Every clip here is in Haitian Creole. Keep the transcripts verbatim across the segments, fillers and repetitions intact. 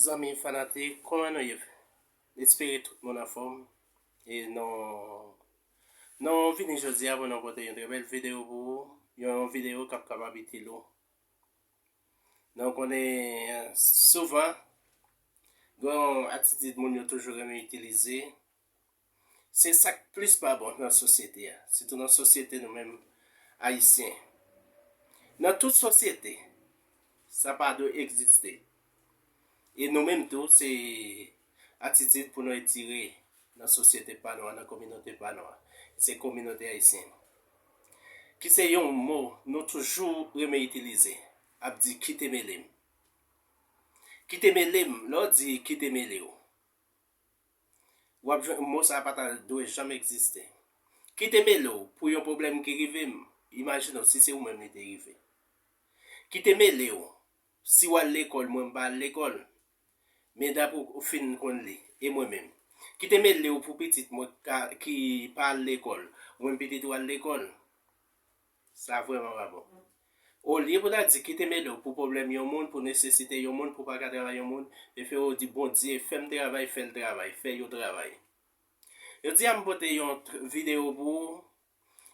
Zanmi fanatik, kòman nou ye? Espere tout moun anfòm. E nou, nou vini jodi a pou nou pote yon trè bèl videyo pou ou. Yon videyo k ap kapab itil ou. Nou konnen souvan, gen yon atitid moun yo toujou renmen itilize. Se sa k plis pa bon nan sosyete a, sitou nan sosyete nou menm Ayisyen. Nan tout sosyete, sa pa dwe egziste. E nou menm tou, se atitid pou nou etire nan sosyete pa nou an, nan kominote pa nou an. Se kominote ayisyen. Ki se yon mo nou toujou renmen itilize, ap di kite mele m. Kite mele m, lè w di kite mele w, w ap jwenn mo sa a pa ta dwe janm egziste. Kite mele w pou yon pwoblèm ki rive m, imajine w si se ou menm li te rive. Kite mele w si w al lekòl, mwen m pa al lekòl. Men dapre w fin konn li, e mwen menm. Kite mele w pou pitit mwen ka, ki pa al lekòl, mwen pitit ou al lekòl. Sa vrèman pa bon. Olye pou ta di kite mele w pou pwoblèm yon moun, pou nesesite yon moun, pou pa ka travay yon moun, prefere w di Bondye, fè m travay, fè l travay, fè yo travay. Jodi a m pote yon tr- videyo pou ou,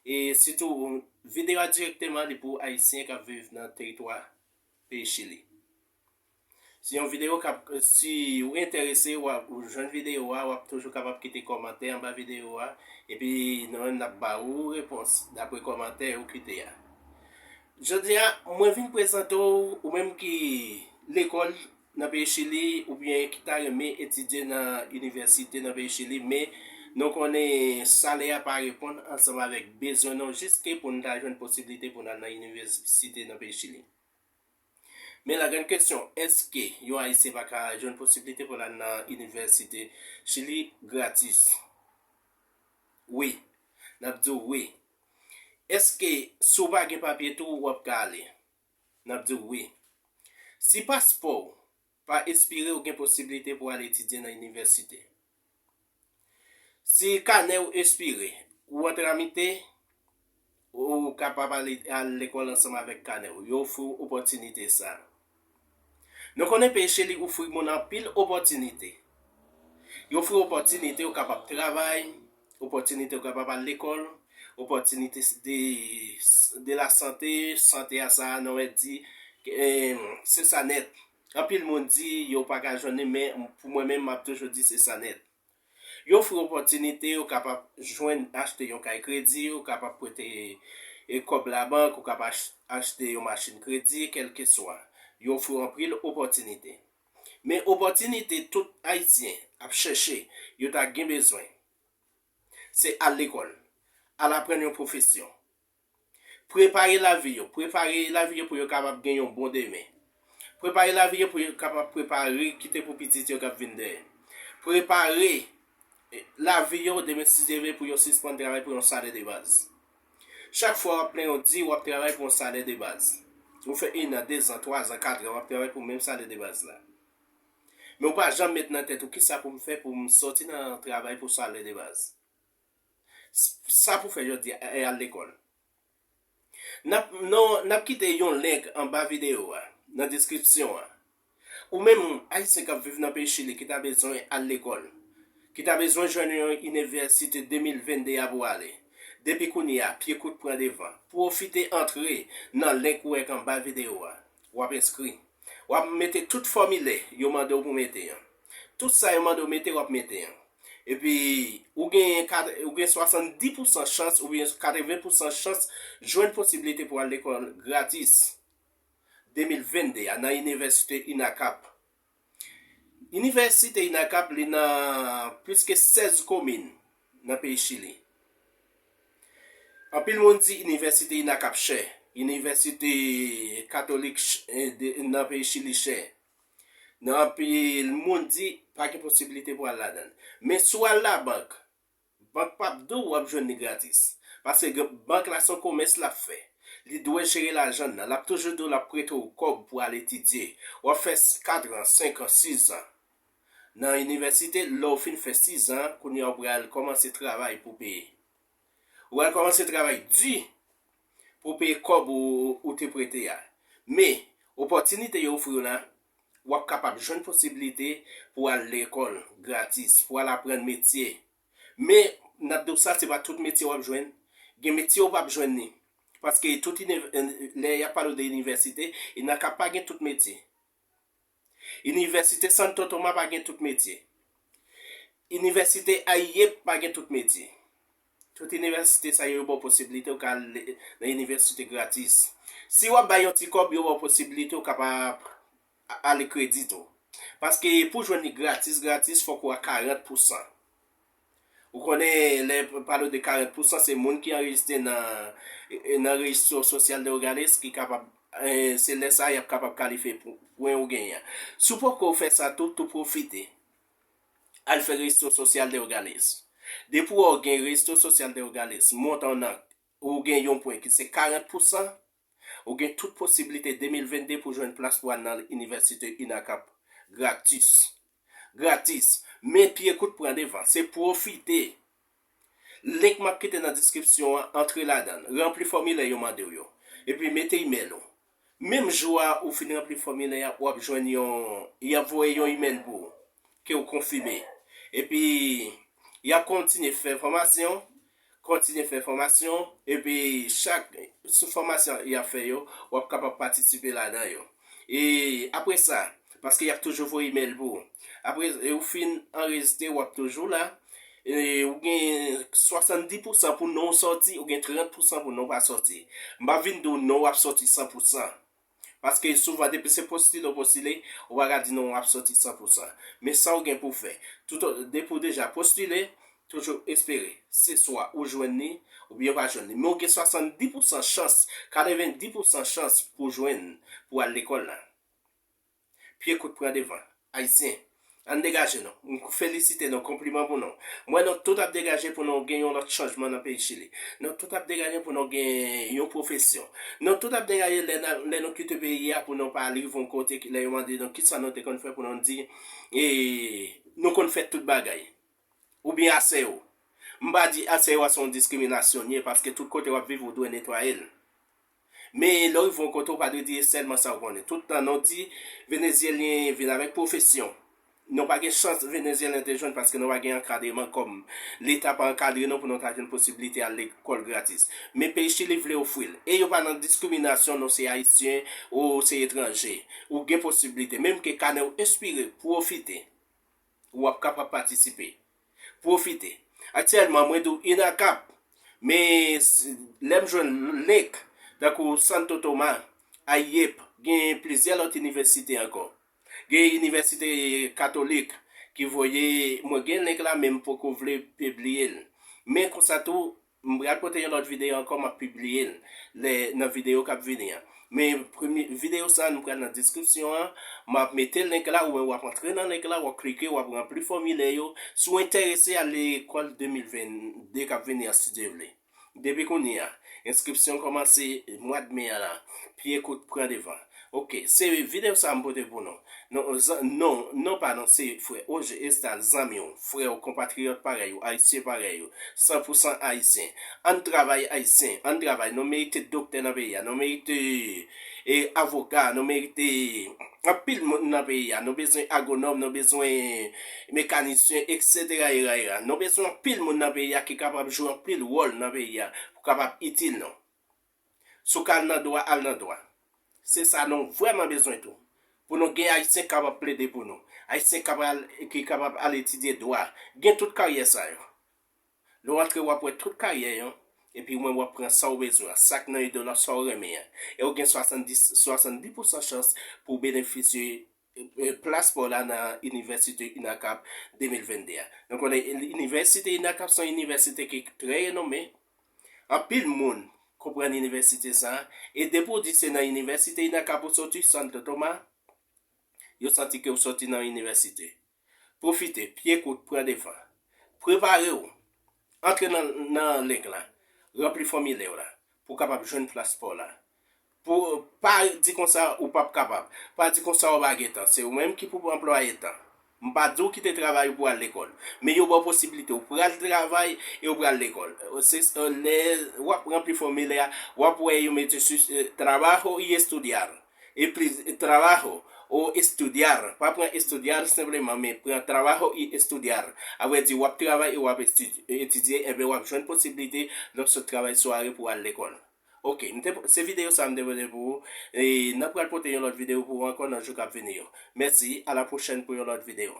e sitou videyo a dirèkteman li pou Ayisyen k ap viv nan teritwa peyi Chili. Se yon videyo k ap, si ou enterese, w ap, ou jwenn videyo a, w ap toujou kapab kite kòmantè anba videyo a, epi nou menm n ap ba ou repons dapre kòmantè ou kite a. Jodi a, mwen vin prezante w, ou menm ki lekòl nan peyi Chili, oubyen ki ta renmen etidye nan inivèsite nan peyi Chili, men nou konnen salè a pa reponn ansanm avèk bezwen nou jiske pou n ta jwenn posiblite pou n al nan inivèsite nan peyi Chili. Men la grann kesyon, èske yon Ayisyen pa ka jwenn posiblite pou l al nan inivèsite Chili gratis? Wi. N ap di w wi. Èske si w pa gen papye tou, w ap ka ale? N ap di w wi. Si paspò w pa espire, ou gen posiblite pou al etidye nan inivèsite. Si kanè w espire, ou an tramite, ou kapab ale al lekòl ansanm avèk kanè w. Yo ofri w opòtinite sa. Nou konnen peyi Chili ofri moun anpil opòtinite. Yo ofri w opòtinite ou kapab travay, opòtinite ou kapab al lekòl, opòtinite de, de la sante, sante a sa, nou wè di, eh, se sa nèt. Anpil moun di yo pa ka jwenn li, men pou mwen menm, m ap toujou di se sa nèt. Yo ofri opòtinite, ou kapab jwenn, achte yon kay kredi, ou kapab prete, e, kòb labank, ou kapab ach- achte yon machin kredi, kèlkeswa. Yo ofri w anpil opòtinite. Men opòtinite tout Ayisyen ap chèche, yo ta gen bezwen, se al lekòl, al aprann yon pwofesyon. Prepare lavi yo, prepare lavi yo pou yo kapab gen yon bon demen. Prepare lavi yo pou yo kapab prepare, kite pou pitit yo k ap vin dèyè. Prepare, eh, lavi yo demen, si Dye vle, pou yo sispann travay pou yon salè de baz. Chak fwa w ap plenn, w di w ap travay pou yon salè de baz. Ou fè en an, de zan, twa zan, kat zan, w ap travay pou menm salè de baz la. Men w pa janm met nan tèt ou, kisa pou m fè pou m sòti nan travay pou salè de baz? S- Sa pou fè jodi a, e al lekòl. N ap, non, n ap kite yon link anba videyo a, nan deskripsyon an. Ou menm, Ayisyen k ap viv nan peyi Chili, ki ta bezwen al lekòl, ki ta bezwen jwenn yon inivèsite de mil venn de a pou ale. Depi kounye a, pye kout pran devan. Pwofite antre nan link ou wè k anba videyo a. W ap enskri. W ap mete tout fòmilè yo mande w pou mete an. Tout sa yo mande w mete, w ap mete an. Epi, ou gen kat- ou gen swasanndis pousan chans oubyen katreven pousan chans jwenn posiblite pou al lekòl gratis de mil venn de a nan inivèsite INACAP. Inivèsite INACAP, li nan plis ke sèz komin nan peyi Chili. Anpil moun di inivèsite INACAP chè, inivèsite katolik ch- eh, de- nan peyi Chili chè. Nan anpil moun di pa gen posiblite pou al ladan l. Men si w al labank, bank p ap di w w ap jwenn li gratis. Paske gen- bank la se yon komès l ap fè. Li dwe jere lajan l nan. L ap toujou di w l ap prete w kòb pou al etidye. W ap fè s- kat an, senk an, sis an nan inivèsite. Lè w fin fè sis an, kounye a w pral kòmanse travay pou peye. Ou pral kòmanse travay di pou peye kòb ou, ou te prete a. Men, opòtinite yo ofri w la, w ap kapab jwenn posiblite pou al lekòl gratis, pou al aprann metye. Men, n ap di w sa, se pa tout metye w ap jwenn. Gen metye w p ap jwenn li. Paske tout iniv-, lè y ap pale w de inivèsite, INACAP pa gen tout metye. Inivèsite Santo Toma pa gen tout metye. Inivèsite Ayep pa gen tout metye. Tout inivèsite sa yo, yo ba w posiblite w ka al nan inivèsite gratis. Si w ap bay yon ti kòb, yo ba w posiblite w kapab a-, ale kredi tou. Paske pou jwenn li gratis, gratis, fòk ou a karant pousan. Ou konnen, lè pale de karant pousan, se moun ki anrejistre nan, nan rejistro sosyal de Nogales ki kapab, eh, se lè sa y ap kapab kalifye pou pwen ou genyen an. Si w poko fè sa tou, tou pwofite. Al fè rejistro sosyal de Nogales. Depi w gen rejistro sosyal de Nogales, montan w nan, ou gen yon pwen ki se karant pousan, ou gen tout posiblite de mil vennde pou jwenn plas pou al nan inivèsite INACAP gratis. Gratis. Men pye kout pran devan. Se pwofite. Link m ap kite nan deskripsyon an, antre ladan l. Ranpli fòmilè yo mande w yo. Epi mete imèl ou. Menm jou a ou fin ranpli fòmilè a, w ap jwenn yon, y ap voye yon imèl pou ou, ke w konfime. Epi, y ap kontinye fè fòmasyon, kontinye fè fòmasyon, epi chak sou fòmasyon y ap fè yo, w ap kapab patisipe ladan yo. E apre sa, paske y ap toujou voye imèl pou ou. Apre, e ou fin anrejistre, w ap toujou la. E ou gen swasanndis pousan pou non w sòti, ou gen trant pousan pou non w pa sòti. M pa vin di w non w ap sòti san pousan. Paske souvan, depi se postile w postile, ou pa ka di non w ap sòti san pousan. Men sa w gen pou w fè, tout, depi w deja postile, toujou espere. Se swa ou jwenn li, oubyen w pa jwenn li. Men w gen swasanndis pousan chans, katrevenndis pousan chans pou w jwenn, pou w al lekòl la. Pye kout pran devan. Ayisyen, ann degaje nou. M felisite nou, konpliman pou nou. M wè nou tout ap degaje pou nou gen yon lòt chanjman nan peyi Chili. Nou tout ap degaje pou nou gen yon pwofesyon. Nou tout ap degaje lè, n a- lè nou kite peyi a pou nou pa rive yon kote ki- lè yo mande nou kisa nou te konn fè pou nou di, e, nou konn fè tout bagay. Oubyen aseo. M pa di aseo a se yon diskriminasyon l ye, paske tout kote w ap viv, ou dwe netwaye l. Men lè w rive yon kote, ou pa dwe di e sèlman sa w konnen. Tout tan nou di, Venezyelyen vin avèk pwofesyon. Nou pa gen chans Venezyelyen te jwenn paske nou pa gen ankadreman kòm Leta pa ankadre nou pou nou ta jwenn posiblite al lekòl gratis. Men peyi Chili vle ofri l. E yo pa nan diskriminasyon, non se Ayisyen ou se etranje. Ou gen posiblite. Menm ke kanè w espire, pwofite. W ap kapab patisipe. Pwofite. Aktyèlman, mwen di w INACAP, men s- lè m jwenn link, tankou Santo Toma, Ayep, gen plizyè lòt inivèsite ankò. Gen inivèsite katolik ki voye, mwen gen link la, men m poko vle pibliye l. Men konsa tou, m pral pote yon lòt videyo ankò, m ap pibliye l lè, nan videyo k ap vini an. Men premye videyo sa a, nou pral nan deskripsyon an, m ap mete link la, ou w ap antre nan link la, w ap klike, w ap ranpli fòmilè yo. Si w enterese al lekòl de mil vennde k ap vini an, si Dye vle. Depi kounye a, enskripsyon kòmanse mwa d me a la. Pye kout pran devan. Oke, se videyo sa a m pote pou nou. Non, zan- non, non pa non, se frè Oje Estal, zanmi w, frè w, konpatriyòt parèy ou, ayisyen parèy ou, san pou san ayisyen. Ann travay ayisyen, ann travay. Nou merite doktè nan peyi a, nou merite, e, avoka, nou merite anpil moun nan peyi a. Nou bezwen agwonòm, nou bezwen mekanisyen, etsetera, etsetera. Nou bezwen anpil moun nan peyi a ki kapab jwe anpil wòl nan peyi a pou kapab itil nou. Si w ka al nan dwa, al nan dwa. Se sa nou vrèman bezwen tou. Pou nou gen ayisyen k kapab plede pou nou. Ayisyen k kapab al- ki kapab al etidye dwa. Gen tout karyè sa yo. Lè w antre, w ap wè tout karyè yo. Epi w menm w ap pran sa w bezwen an. Sa k nan ido w la, sa w renmen an. E w gen swasanndis, swasanndis pousan chans pou w benefisye, e, plas pa w la nan inivèsite INACAP de mil vennde a. Nou konnen inivèsite INACAP se yon inivèsite ki trè renome. Anpil moun konprann inivèsite sa a. E depi w di se nan inivèsite INACAP ou soti, Santo Toma, yo santi ke w soti nan inivèsite. Pwofite, pye kout, pran devan. Prepare w. Antre nan, nan link la. Ranpli fòmilè w la pou w kapab jwenn plas pa w la. Pou, pa di konsa ou p ap kapab. Pa di konsa ou pa gen tan. Se ou menm ki pou anplwaye tan. M pa di w kite travay ou pou al lekòl. Men yo ba w posiblite. Ou pral travay e ou pral lekòl. Se, lè w ap ranpli fòmilè a, w ap wè yo mete sou, eh, trabajo y estudiar. E plis, eh, trabajo. O estudiar. Pa pran estudiar senpleman, men pran trabajo y estudiar. A vrè di, w ap travay e w ap etidye, ebyen w ap jwenn posiblite lè w sot travay sware pou w al lekòl. Ok, m te, se videyo sa m te pote pou ou. E n ap pral pote yon lòt videyo pou ou ankò nan jou k ap vini yo. Mèsi, a la pwochèn pou yon lòt videyo.